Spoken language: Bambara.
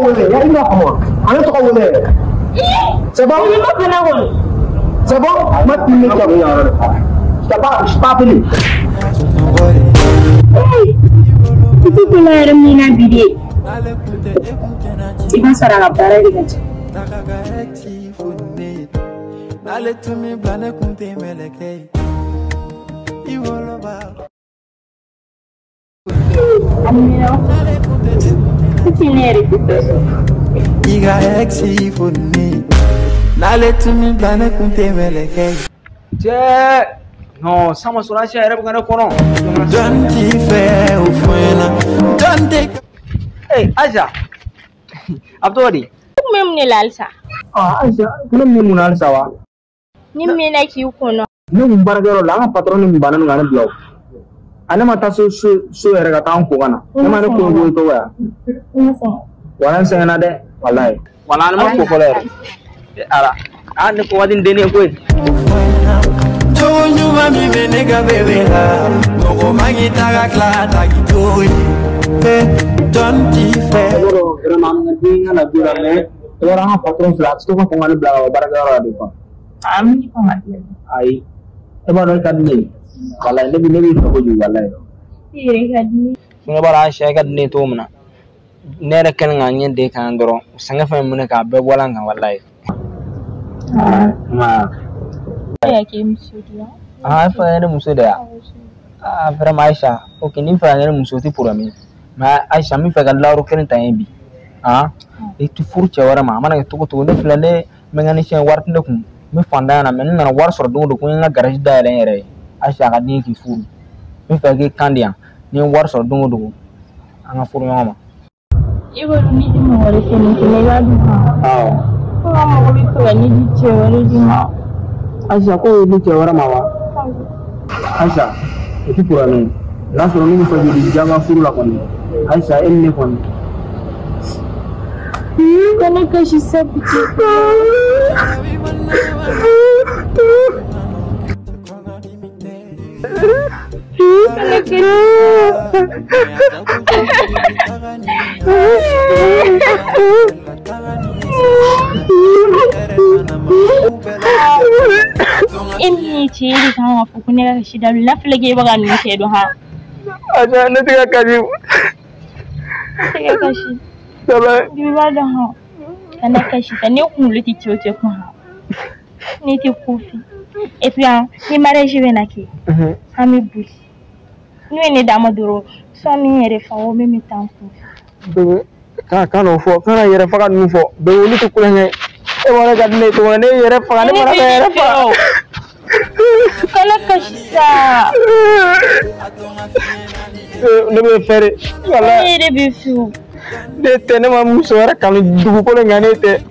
Wele, ya i m'a faamu wa? A ne tɔgɔ wele yɛrɛ. C'est bon? C'est bon? Ma tun ne jago yan yɔrɔ de. Je t'ai pas appelé. I tɛ ko la yɛrɛ min na bi de. I b'a sɔrɔ a ka baara de ka ca. A mɛnna. Sisi ne yɛrɛ tɛ fɛ sɔrɔ. Cɛ non sama sɔrɔ Aisha yɛrɛ bɛ ka ne kɔnɔ. Ee Aisha a bɛ cogo di? I kun bɛ mun de la halisa? Ah Aisha ne bɛ mun na halisa wa? Ni mɛnna k'i kɔnɔ. Ne kun baarakɛyɔrɔ la an ka patron ni kun bannen don ka ne bila o. A ne ma taa so so yɛrɛ ka taa n ko ka na. Ne ma ne ko ko i tɔgɔ ya. Wala n sɛgɛnna dɛ walayi. Wala ne ma ko fɔlɔ yɛrɛ. Ala a ne ko waati den ye koyi. Vraiment an ka den ka na du la mais i b'a dɔn an ka patron filɛ a tɛ to ka kɔn ka ne bila ka bɔ baarakɛyɔrɔ la de quoi. A min kɔn ka bila. Ayi e b'a dɔn e ka di ne ye walayi ne b'i fɛ kojugu walayi. I yɛrɛ ka di ne ye. Ne b'a dɔn Aisha e ka di ne ye cogo min na ne yɛrɛ kɛlen k'a ɲɛ den kan dɔrɔn sɛgɛn fɛn minɛ k'a bɛɛ bɔ a kan walayi. Ma. E y'a kɛ muso de ye. Ah, e fɛ ka ne muso de ya? Ah, vraiment Aisha, ok ni fɛ ka ne muso tɛ problème ye. Mais Aisha n bɛ fɛ ka lawuro kelen ta n ye bi. Ah, i ti furu cɛ wɛrɛ ma a mana kɛ cogo o cogo ne filɛ ne mécanicien wari tɛ ne kun n bɛ fantanya na mais n nana wari sɔrɔ don o don ko n ye n ka garage dayɛlɛ n yɛrɛ ye. Aisha a ka di n ye k'i furu. N bɛ fɛ k'i kan di yan ni n ye wari sɔrɔ don o don an ka furu ɲɔgɔn ma. I kɔni ne di mɔgɔ wɛrɛ fɛ nin kɛnɛ i b'a dun. Awɔ. Ko ka mɔgɔ bɛ fɛ ka ne di cɛ wɛrɛ de ma. Aisha ko ye di cɛ wɛrɛ ma wa? Aisha o tɛ problème ye n'a sɔrɔ n'u bɛ fɛ k'i di jagoya furu la kɔni Aisha e ni ne kɔni. Kana kasi sa pitié. Kana kasi. E min ye cɛ ye e de kan ka fɔ ko ne ka kasi dabila n'a fɔra k'e bɛ ka ninnu kɛ dun han. Aisha ne tɛ ka kasi. Ne tɛ ka kasi. I b'a dɔn hɔn kana kasi sa ne kunkolo tɛ cɛ o cɛ kun han ne tɛ ko fɛ et puis han ni mariage bɛ na kɛ an bɛ boli n'u ye ne d'a ma dɔrɔn soit min yɛrɛ faga o min bɛ taa n kun fɛ. Kana o fɔ kana yɛrɛ faga ninnu fɔ bɛɛ olu tɛ kulonkɛ ye e b'a dɔn ka di ne ye cogo min na ne ye yɛrɛ faga ne fana ka yɛrɛ faga. Kana kasi sa. Ne bɛ fɛ de. Ne yɛrɛ bɛ fɛ o. Ne tɛ ne ma muso wɛrɛ kanu dugukolo in kan ne tɛ.